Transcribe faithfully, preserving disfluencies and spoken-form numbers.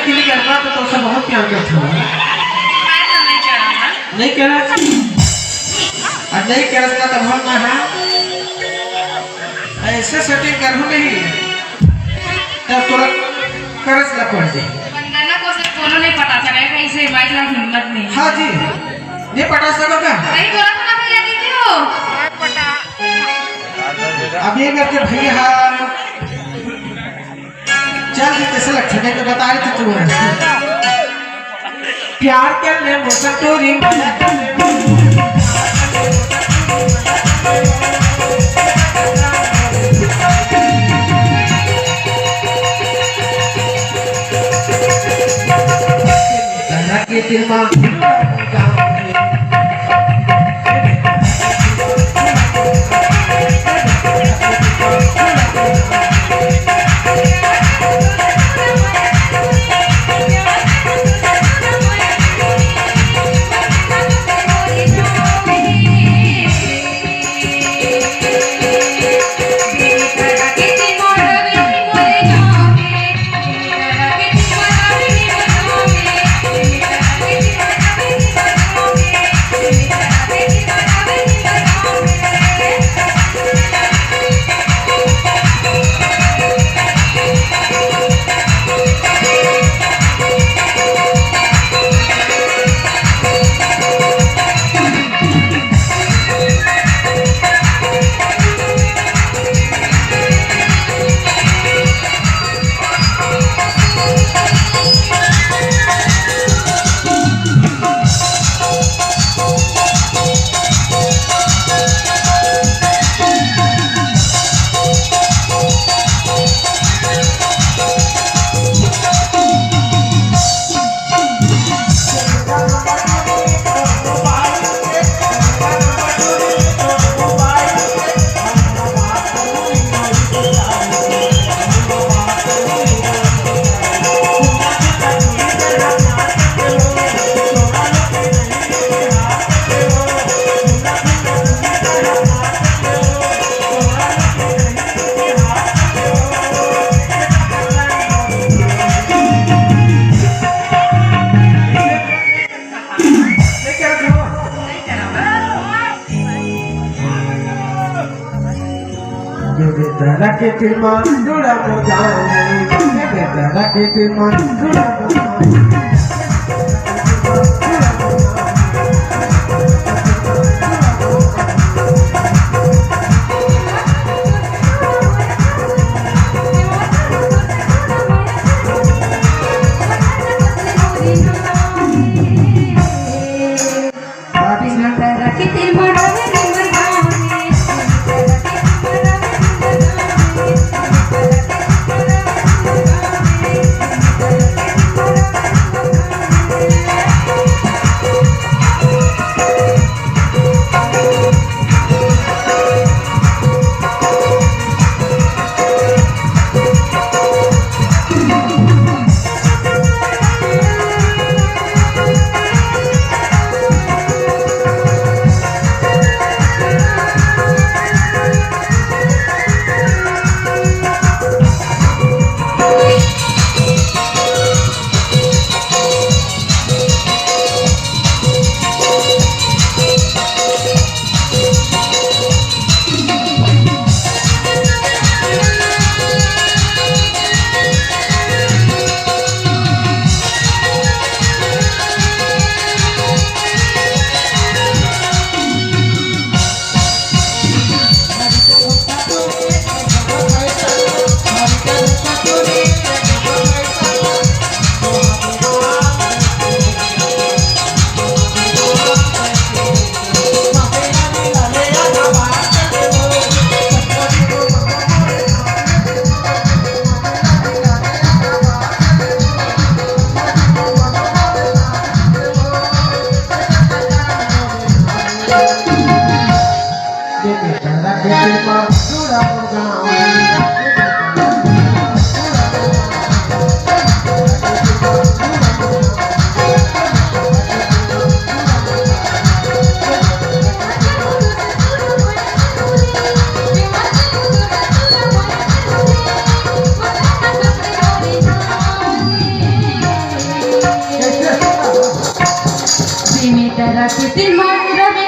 के लिए करना तो, तो सब बहुत प्यार करते हो। मैं तो नहीं करना। नहीं करना। अब नहीं करस ना तब हम ना, हाँ। ऐसे सेटिंग करूँ नहीं। तब तोरा करस ना पड़ जाए। वंदना को से कोनो नहीं पटा सके, कहीं से माइक ला हिम्मत नहीं। हाँ जी। नहीं पटा सको का? नहीं बोला था ना भैया, दीदी हो। अब ये करके भैया, हाँ। चल जी, कैसे लगता है? मैं तो बता रही थी तुम्हें। प्यार कर ले मोर संतूरी। ये बेचारा के तिरमान जुड़ा मोर गाँव में, ये बेचारा के तिरमान जुड़ा मोर गाँव में। दिल मा रब